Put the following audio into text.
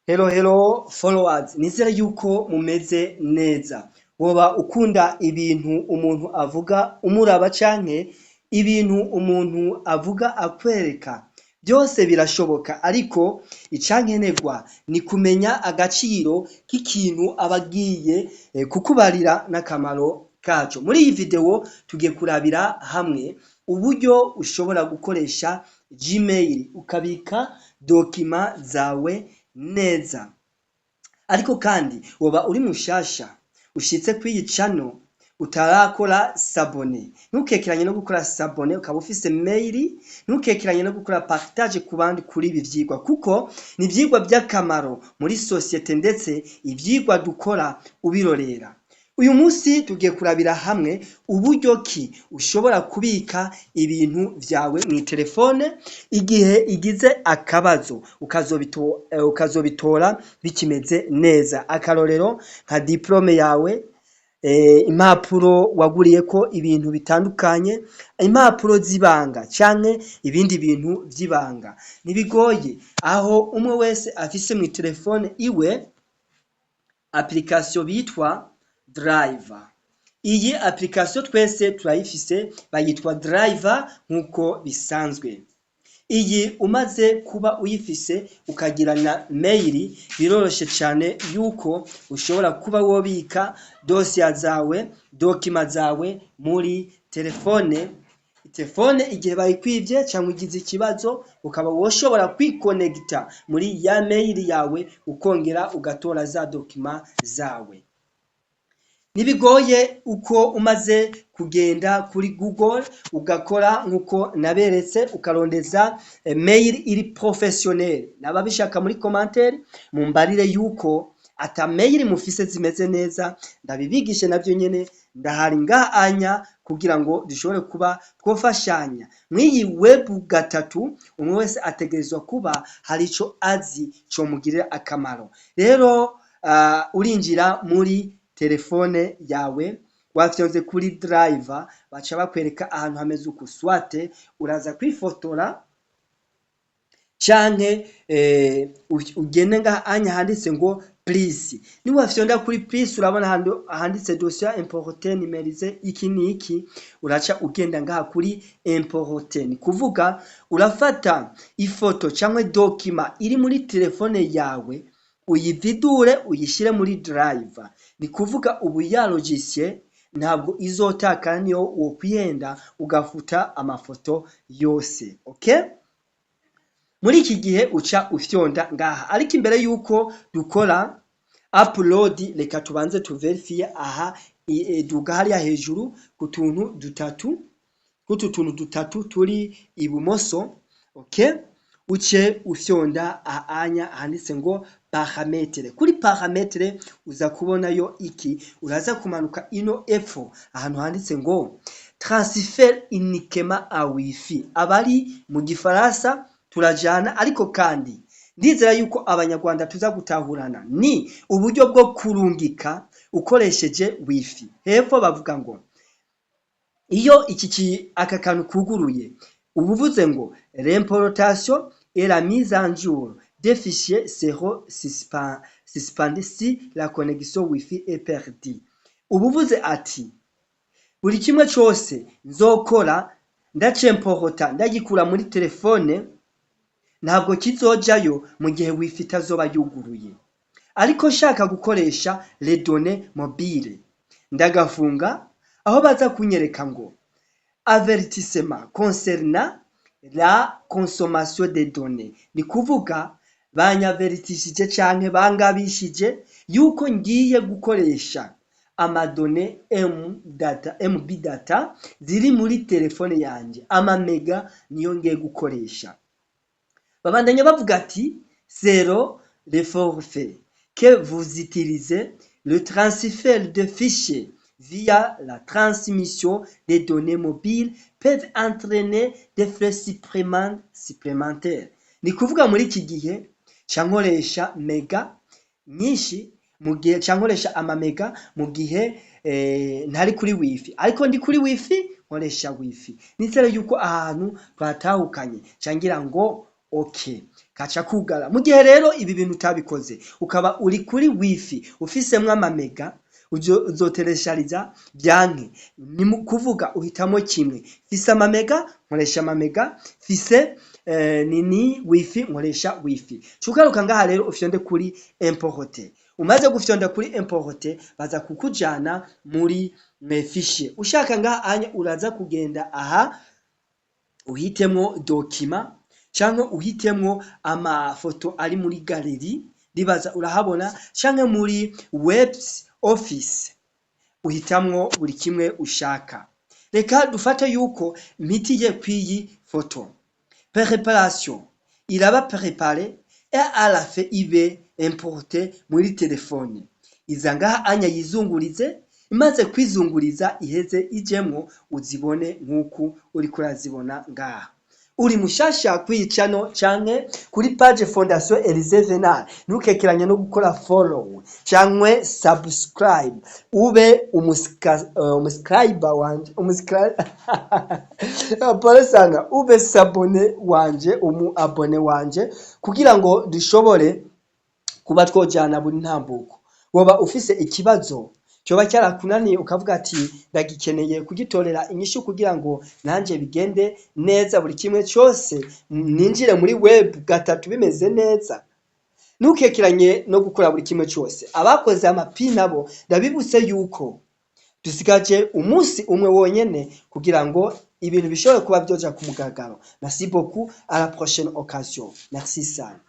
Hello, hello followers, nizere yuko mumeze neza. Woba ukunda ibintu umuntu avuga umuraba canke ibintu umuntu avuga akwereka? Byose birashoboka, ariko icankenerwa ni kumenya agaciro k'ikintu aba agiye kukubarira n'akamaro kaco. Muri iyi video tugiye kurabira hamwe uburyo ushobora gukoresha Gmail ukabika documents zawe neza. Ariko kandi woba uri mushasha ushitse kw'iyi channel utarakora s'abonner, ntukekeranye no gukora s'abonner. Ukaba ufise mail, ntukekeranye no gukora partage ku bandi kuri ibi vyigwa, kuko ni ivyigwa vy'akamaro muri société, ndetse ivyigwa dukora ubirorera. Uyu munsi tugiye kurabira hamwe uburyo ki ushobora kubika ibintu vyawe mw'itelefone igihe igize akabazo, ukazobitora bikimeze neza. Akarorero nka diplôme yawe, impapuro waguriyeko ibintu bitandukanye, impapuro z'ibanga canke ibindi bintu vy'ibanga. Ntibigoye, aho umwe wese afise mw'itelefone iwe application bitwa Drive. Iyi application twese turayifise, bayitwa Drive nk'uko bisanzwe. Iyi umaze kuba uyifise ukagira na mail, biroroshe cane yuko ushobora kuba wobika dossier zawe, documents zawe muri telefone. Telefone igihe bayikwivye canke ugize ikibazo, ukaba woshobora kwikonegita muri ya mail yawe, ukongera ugatora za documents zawe. Ntibigoye, uko umaze kugenda kuri Google ugakora nkuko naberetse, ukarondeza mail iri professionnel. N'ababishaka muri commentaire mumbarire yuko ata mail mufise zimeze neza, ndabibigishe navyo nyene. Ndahari ngaha anya kugira ngo dushobore kuba twofashanya mw'iyi web gatatu. Umwe wese ategerezwa kuba hari ico azi comugirira akamaro. Rero urinjira muri telefone yawe, wafyonze kuri Drive, baca bakwereka ahantu hameze uku. Soit uraza kwifotora canke ugende ngaha anya handitse ngo plus. Niwafyonda kuri plus, urabona handitse dossier importé, numérisé, iki niki. Uraca ugenda ngaha kuri importer, ni kuvuga urafata ifoto canke document iri muri telefone yawe, uyividure, uyishire muri Drive. Ni kuvuga ubu ya logiciel ntabwo izotakara niyo wokwihenda ugafuta amafoto yose. Okay, muri iki gihe uca ufyonda ngaha. Ariko imbere yuko dukora upload, reka tubanze tuverifiye aha. Duga hariya hejuru ku tuntu dutatu, kutu tuntu dutatu turi ibumoso. Okay, uce ufyonda ahanya handitse ngo paramètres. Kuri paramètres uza kubonayo iki? Uraza kumanuka ino epfo ahantu handitse ngo transfert uniquement à wifi. Abari mu gifaransa turajana, ariko kandi ndizera yuko abanyarwanda tuza gutahurana. Ni uburyo bwo kurungika ukoresheje wifi. Hepfo bavuga ngo iyo iki aka kantu kuguruye, uba uvuze ngo l'importation et la mise en jour des fichiers seront suspendus si la connexion wifi est perdue. Uba uvuze ati buri kimwe cose nzokora ndacemporota, ndagikura muri telefone, ntabwo kizojayo mu gihe wifi itazoba yuguruye. Ariko nshaka gukoresha les données mobiles, ndagafunga. Aho baza kunyereka ngo avertissement concernant la consommation des données, ni kuvuga banyaveritishije canke bangabishije yuko ngiye gukoresha ama données M data, MB data ziri muri telefone yanje, ama méga niyo ngiye gukoresha. Babandanya bavuga ati selon les forfaits que vous utilisez, le transfert de fichiers via la transmission des données mobiles peuvent entraîner des frais supplémentaires. Ni kuvuga muri iki gihe ca nkoresha méga nyinshi, mu gihe ca nkoresha ama méga mu gihe ntari kuri wifi, ariko ndi kuri wifi nkoresha wifi. Nizere yuko ahantu twatahukanye. Ca ngira ngo okay. Kaca kugara. Mu gihe rero ibi bintu utabikoze, ukaba uri kuri wifi ufisemwo amamega, uzotereshariza byanke. Ni mu kuvuga uhitamo kimwe: fise amamega, nkoresha amamega; fise nini wifi, nkoresha wifi. Cugaruka ngaha rero, ufyonde kuri importer. Umaze gufyonda kuri importer, baza kukujana muri mes fichiers. Ushaka ngaha anya uraza kugenda aha, uhitemwo document canke uhitemwo amafoto ari muri galerie, ribaza urahabona, canke muri webs office, uhitamwo buri kimwe ushaka. Reka dufate yuko mpitiye kw'iyi foto. Préparation iraba préparé et à la fin ibe importé muri telefone. Iza ngaha anya yizungurize, imaze kwizunguriza iheze ijemwo, uzibone nk'uku uriko urazibona ngaha. Uri mushasha kw'iyi channel canke kuri page Fondation Elysée Venal, ntukekeranye no gukora follow canke subscribe, ube umuscriber wanje, pole sana, ube s'abonner wanje, umu abonné wanje, kugira ngo dushobore kuba twojana buri ntambuko. Woba ufise ikibazo coba cyarakunaniye, ukavuga ati ndagikeneye kugitorera inyishu kugira ngo nanje bigende neza, buri kimwe cyose ninjire muri web gatatu bimeze neza, ntukekeranye no gukora buri kimwe cyose. Abakoze amapi nabo ndabibutse yuko dusigaje umunsi umwe wonyene kugira ngo ibintu bishobore kuba vyoja ku mugaragaro. Merci beaucoup, à la prochaine occasion, merci sana.